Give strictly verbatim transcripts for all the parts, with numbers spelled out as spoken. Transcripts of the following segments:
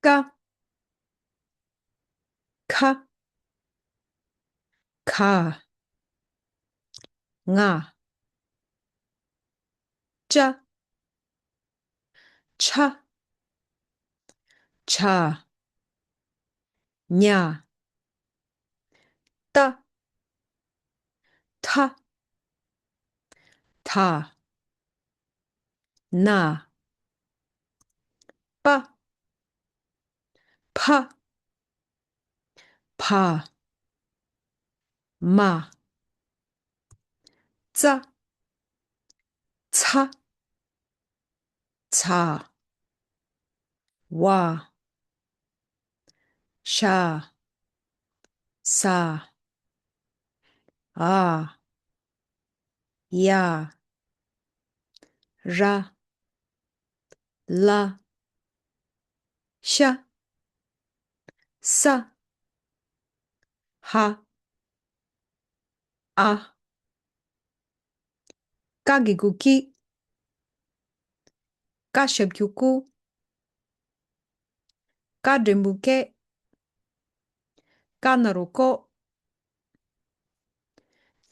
ཀ། ཁ། ག། ང་། ཅ། ཆ། ཇ། ཉ། ཏ། ཐ། ད། ན། པ། ཕ། བ། མ། ཙ། ཚ། ཚ། ཝ། ཞ། ཟ། འ། ཡ། ར། ལ། ཤ། ས། ཧ། འ། ཀ་གི་གུ་ཀི། ཀ་ཞབས་ཀྱུ་ཀུ། ཀ་འགྲེང་བུ་ཀེ། ཀ་ན་རོ་ཀོ།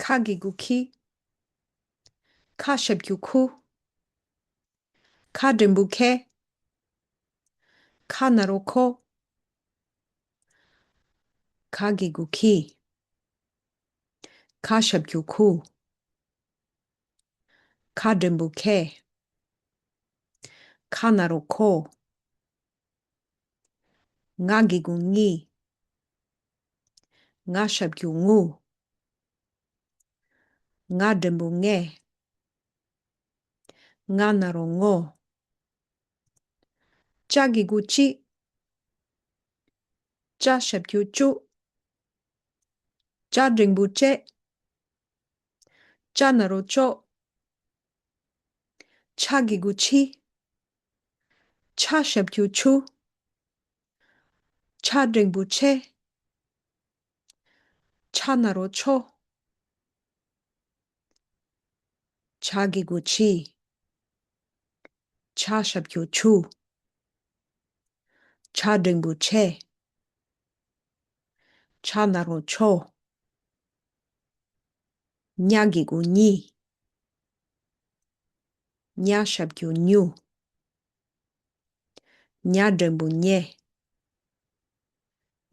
ཁ་གི་གུ་ཁི། ཁ་ཞབས་ཀྱུ་ཁུ། ཁ་འགྲེང་བུ་ཁེ། ཁ་ན་རོ་ཁོ། ཁ་གི་གུ་ཁི། ཁ་ཞབས་ཀྱུ་ཁུ། ཁ་འགྲེང་བུ་ཁེ། ཁ་ན་རོ་ཁོ། ང་གི་གུ་ངི། ང་ཞབས་ཀྱུ་ངུ། ང་འགྲེང་བུ་ངེ། ང་ན་རོ་ངོ། ཅ་གི་གུ་ཅི། ཅ་ཞབས་ཀྱུ་ཅུ། ཅ་འགྲེང་བུ་ཅེ། ཅ་ན་རོ་ཅོ། ཆ་གི་གུ་ཆི། ཆ་ཞབས་ཀྱུ་ཆུ། ཆ་འགྲེང་བུ་ཆེ། ཆ་ན་རོ་ཆོ། ཆ་གི་གུ་ཆི། ཆ་ཞབས་ཀྱུ་ཆུ། ཆ་འགྲེང་བུ་ཆེ། ཆ་ན་རོ་ཆོ། ཉ་གི་གུ་ཉི། ཉ་ཞབས་ཀྱུ་ཉུ། ཉ་འགྲེང་བུ་ཉེ།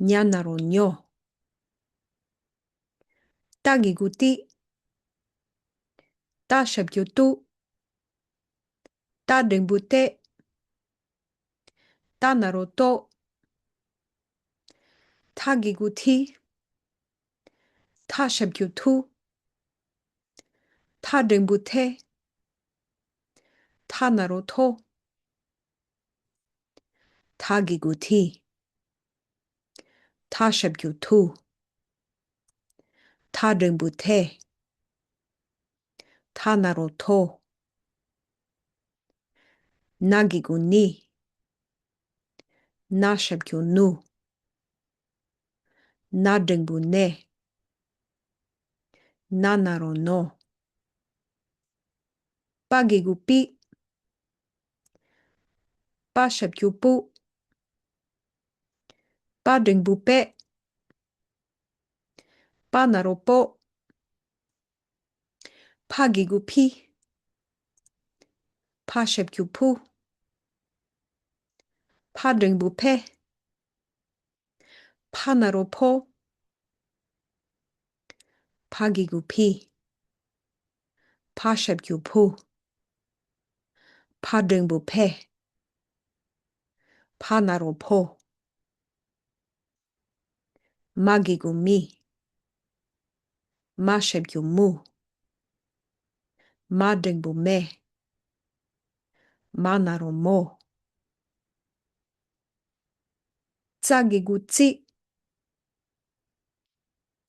ཉ་ན་རོ་ཉོ། ཏ་གི་གུ་ཏི། ཏ་ཞབས་ཀྱུ་ཏུ། ཏ་འགྲེང་བུ་ཏེ། ཏ་ན་རོ་ཏོ། ཐ་གི་གུ་ཐི། ཐ་ཞབས་ཀྱུ་ཐུ། ཐ་འགྲེང་བུ་ཐེ། ཐ་ན་རོ་ཐོ། ཐ་གི་གུ་ཐི། ཐ་ཞབས་ཀྱུ་ཐུ། ཐ་འགྲེང་བུ་ཐེ། ཐ་ན་རོ་ཐོ། ན་གི་གུ་ནི། ན་ཞབས་ཀྱུ་ནུ། ན་འགྲེང་བུ་ནེ། ན་ན་རོ་ནོ། པ་གི་གུ་པི། པ་ཞབས་ཀྱུ་པུ། པ་འགྲེང་བུ་པེ། པ་ན་རོ་པོ། ཕ་གི་གུ་ཕི། ཕ་ཞབས་ཀྱུ་ཕུ། ཕ་འགྲེང་བུ་ཕེ། ཕ་ན་རོ་ཕོ། ཕ་གི་གུ་ཕི། ཕ་ཞབས་ཀྱུ་ཕུ། ཕ་འགྲེང་བུ་ཕེ། ཕ་ན་རོ་ཕོ། མ་གི་གུ་མི། མ་ཞབས་ཀྱུ་མུ། མ་འགྲེང་བུ་མེ། མ་ན་རོ་མོ། ཙ་གི་གུ་ཙི།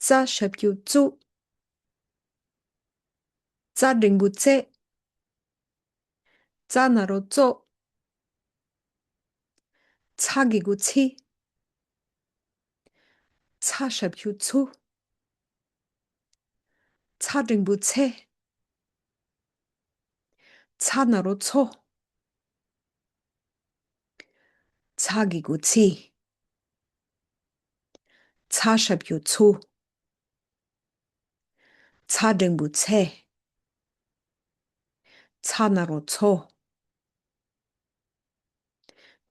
ཙ་ཞབས་ཀྱུ་ཙུ། ཙ་འགྲེང་བུ་ཙེ། ཙ་ན་རོ་ཙོ། ཚ་གི་གུ་ཚི། ཚ་ཞབས་ཀྱུ་ཚུ། ཚ་འགྲེང་བུ་ཚེ། ཚ་ན་རོ་ཚོ། ཚ་ ཚ་གི་གུ་ཚི། ཚ་ཞབས་ཀྱུ་ཚུ། ཚ་འགྲེང་བུ་ཚེ། ཚ་ན་རོ་ཚོ།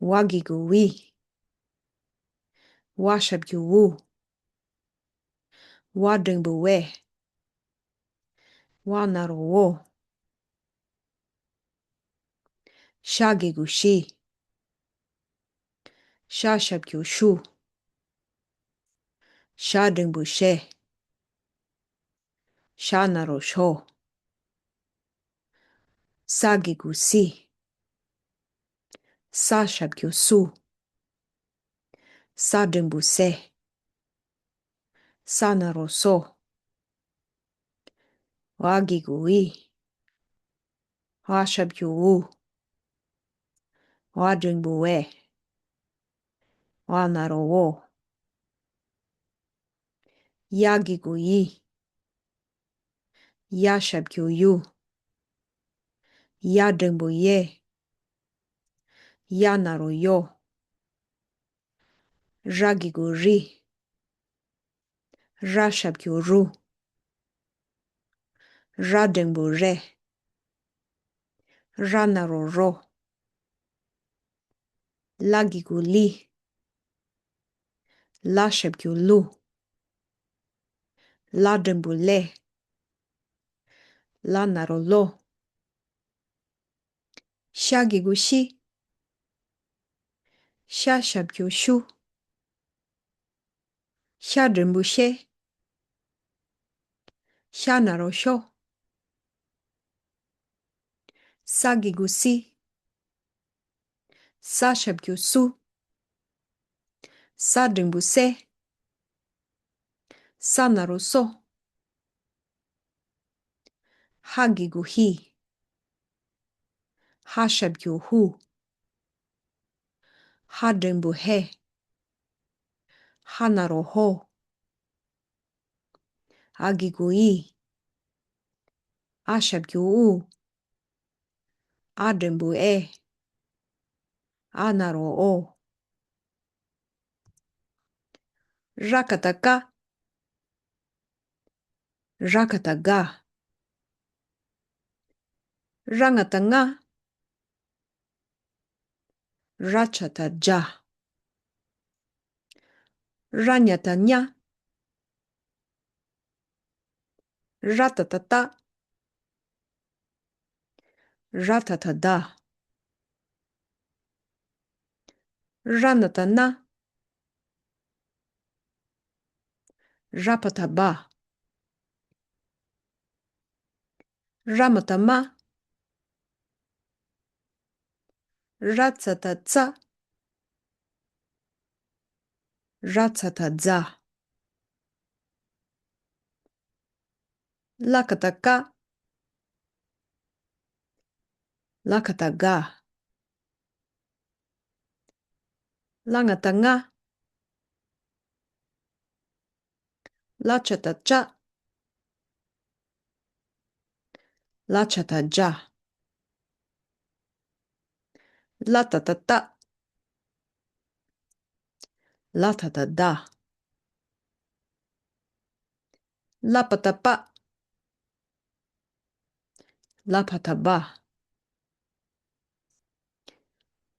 ཝ་གི་གུ་ཝི། ཝ་ཞབས་ཀྱུ་ཝུ། ཝ་འགྲེང་བུ་ཝེ། ཝ་ན་རོ་ཝོ། ཤ་གི་གུ་ཤི། ཤ་ཞབས་ཀྱུ་ཤུ། ཤ་འགྲེང་བུ་ཤེ། ཤ་ན་རོ་ཤོ། ས་གི་གུ་སི། ས་ཞབས་ཀྱུ་སུ། ས་འགྲེང་བུ་སེ། ས་ན་རོ་སོ། འ་གི་གུ་འི། འ་ཞབས་ཀྱུ་འུ། འ་འགྲེང་བུ་འེ། འ་ན་རོ་འོ། ཡ་གི་གུ་ཡི། ཡ་ཞབས་ཀྱུ་ཡུ། ཡ་འགྲེང་བུ་ཡེ། ཡ་ན་རོ་ཡོ། ར་གི་གུ་རི། ར་ཞབས་ཀྱུ་རུ། ར་འགྲེང་བུ་རེ། ར་ན་རོ་རོ། ལ་གི་གུ་ལི། ལ་ཞབས་ཀྱུ་ལུ། ལ་འགྲེང་བུ་ལེ། ལ་ན་རོ་ལོ། ཤ་གི་གུ་ཤི། ཤ་ཞབས་ཀྱུ་ཤུ། ཤ་འགྲེང་བུ་ཤེ། ཤ་ན་རོ་ཤོ། ས་གི་གུ་སི། ས་ཞབས་ཀྱུ་སུ། ས་འགྲེང་བུ་སེ། ས་ན་རོ་སོ། ཧ་གི་གུ་ཧི། ཧ་ཞབས་ཀྱུ་ཧུ། ཧ་འགྲེང་བུ་ཧེ། ཧ་ན་རོ་ཧོ། འ་གི་གུ་འི། འ་ཞབས་ཀྱུ་འུ། འ་འགྲེང་བུ་འེ། འ་ན་རོ་འོ། ར་ག་བཏགས་རྐ། ར་ག་བཏགས་རྒ། ར་ང་བཏགས་རྔ། ར་ཇ་བཏགས་རྗ། ར་ཉ་བཏགས་རྙ། ར་ཏ་བཏགས་རྟ། ར་ད་བཏགས་རྡ། ར་ན་བཏགས་རྣ། ར་བ་བཏགས་རྦ། ར་མ་བཏགས་རྨ། ར་ཙ་བཏགས་རྩ། ར་ཚ་བཏགས་རྫ། ལ་ག་བཏགས་ལྐ། ལ་ག་བཏགས་ལྒ། ལ་ང་བཏགས་ལྔ། ལ་ཅ་བཏགས་ལྕ། ལ་ཇ་བཏགས་ལྗ། ལ་ཏ་བཏགས་ལྟ། ལ་ད་བཏགས་ལྡ། ལ་པ་བཏགས་ལྤ། ལ་བ་བཏགས་ལྦ།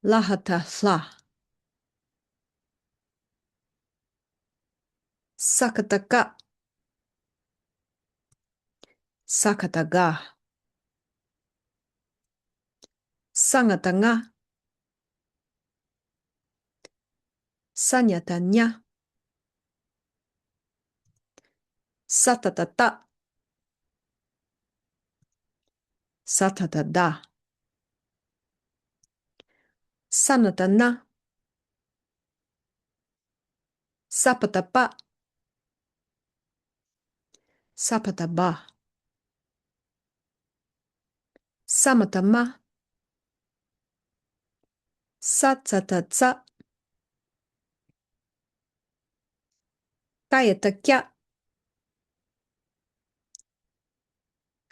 ལ་ཧ་བཏགས་ལྷ། ས་ག་བཏགས་སྐ། ས་ག་བཏགས་སྒ། ས་ང་བཏགས་སྔ། ས་ཉ་བཏགས་སྙ། ས་ཏ་བཏགས་ལྟ། ས་ད་བཏགས་ལྡ། ས་ན་བཏགས་སྣ། ས་པ་བཏགས་སྤ། ས་བ་བཏགས་སྦ། ས་མ་བཏགས་སྨ། ས་ཙ་བཏགས་སྩ། ཀ་ཡ་བཏགས་སྐྱ།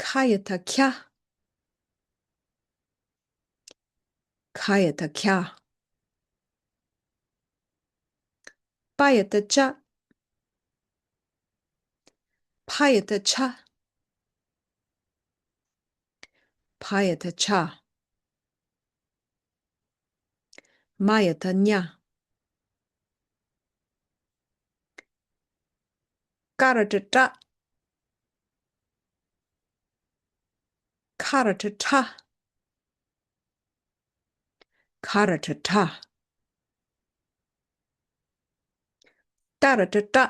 ཁ་ཡ་བཏགས་ཁྱ། ཁ་ཡ་བཏགས་ཁྱ། པ་ཡ་བཏགས་པྱ། ཕ་ཡ་བཏགས་ཕྱ། ཕ་ཡ་བཏགས་ཕྱ། མ་ཡ་བཏགས་མྱ། ཀ་ར་བཏགས་ཀྲ། ཁ་ར་བཏགས་ཁྲ། ཁ་ར་བཏགས་ཁྲ། ཏ་ར་བཏགས་ཏྲ།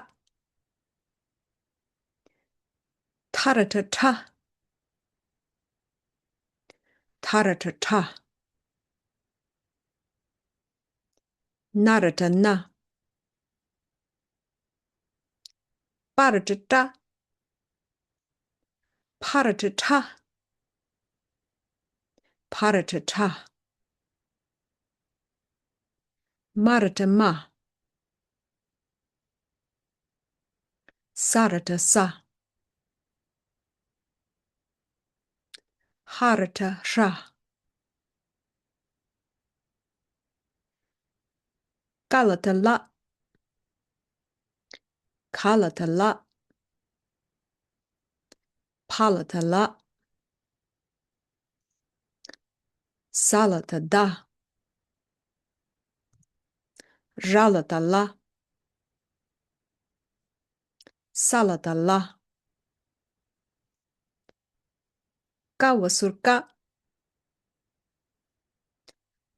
ཐ་ར་བཏགས་ཐྲ། ཐ་ར་བཏགས་ཐྲ། ན་ར་བཏགས་ནྲ། པ་ར་བཏགས་པྲ། ཕ་ར་བཏགས་ཕྲ། ཕ་ར་བཏགས་ཕྲ། མ་ར་བཏགས་མྲ། ས་ར་བཏགས་སྲ། ཧ་ར་བཏགས་ཧྲ། ཀ་ལ་བཏགས་ཀླ། ག་ལ་བཏགས་གླ། ཕ་ལ་བཏགས་ཕླ། ས་ལ་བཏགས་སྲྡ། ར་ལ་བཏགས་རཀླ། ས་ལ་བཏགས་སྲླ། ཀ་བ་ཟུར་ཀ།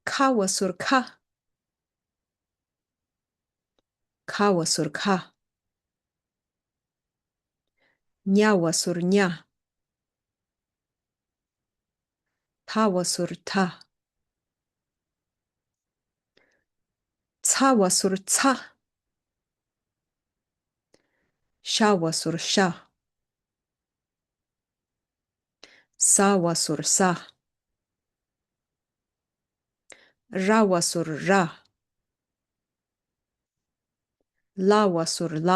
ཁ་བ་ཟུར་ཁ། ཁ་བ་ཟུར་ཁ། ཉ་བ་ཟུར་ཉ། ཐ་བ་ཟུར་ཐ། ཚ་བ་ཟུར་ཚ། ཤ་བ་ཟུར་ཤ། ཟ་བ་ཟུར་ཟ། ར་བ་ཟུར་ར། ལ་བ་ཟུར་ལ།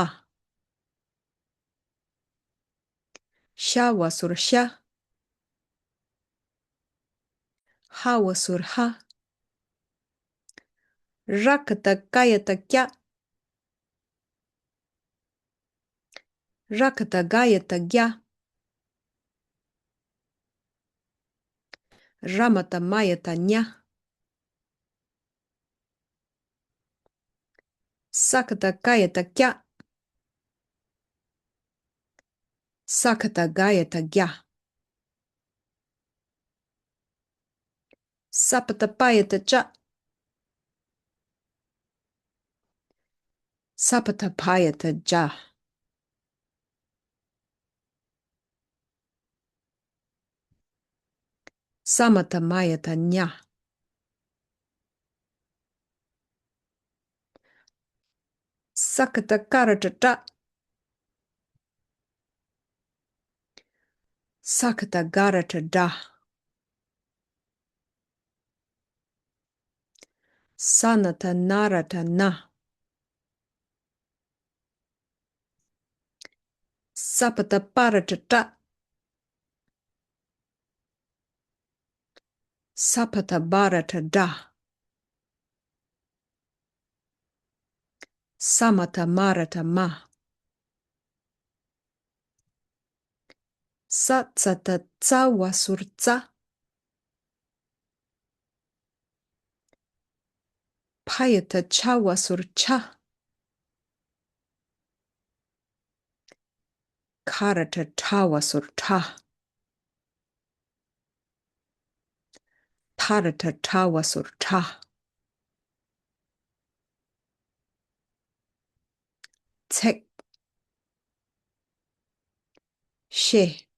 ཤ་བ་ཟུར་ཤ། ཧ་བ་ཟུར་ཧ། ར་ག་བཏགས་རྐ་ཡ་བཏགས་རྐྱ། ར་ག་བཏགས་རྒ་ཡ་བཏགས་རྒྱ། ར་མ་བཏགས་རྨ་ཡ་བཏགས་རྨྱ། ས་ག་བཏགས་སྐ་ཡ་བཏགས་སྐྱ། ས་ག་བཏགས་སྒ་ཡ་བཏགས་སྒྱ། ས་པ་བཏགས་སྤ་ཡ་བཏགས་སྤྱ། ས་བ་བཏགས་སྦ་ཡ་བཏགས་སྦྱ། ས་མ་བཏགས་སྨ་ཡ་བཏགས་སྨྱ། ས་ག་བཏགས་སྐ་ར་བཏགས་སྐྲ། ས་ག་བཏགས་སྒ་ར་བཏགས་སྒྲ། ས་ན་བཏགས་སྣ་ར་བཏགས་སྣ། ས་བ་བཏགས་སྤ་ར་བཏགས་སྤྲ། ས་བ་བཏགས་སྦ་ར་བཏགས་སྦྲ། ས་མ་བཏགས་སྨ་ར་བཏགས་སྨྲ། ས་ཚ་བཏགས་སྩ་བ་ཟུར་སྩ། ཕ་ཡ་བཏགས་ཕྱ་བ་ཟུར་ཕྱ། ཁ་ར་བཏགས་ཁྲ་བ་ཟུར་ཁྲ། ཐ་ར་བཏགས་ཐྲ་བ་ཟུར་ཐྲ། ཚེག། ཤེ།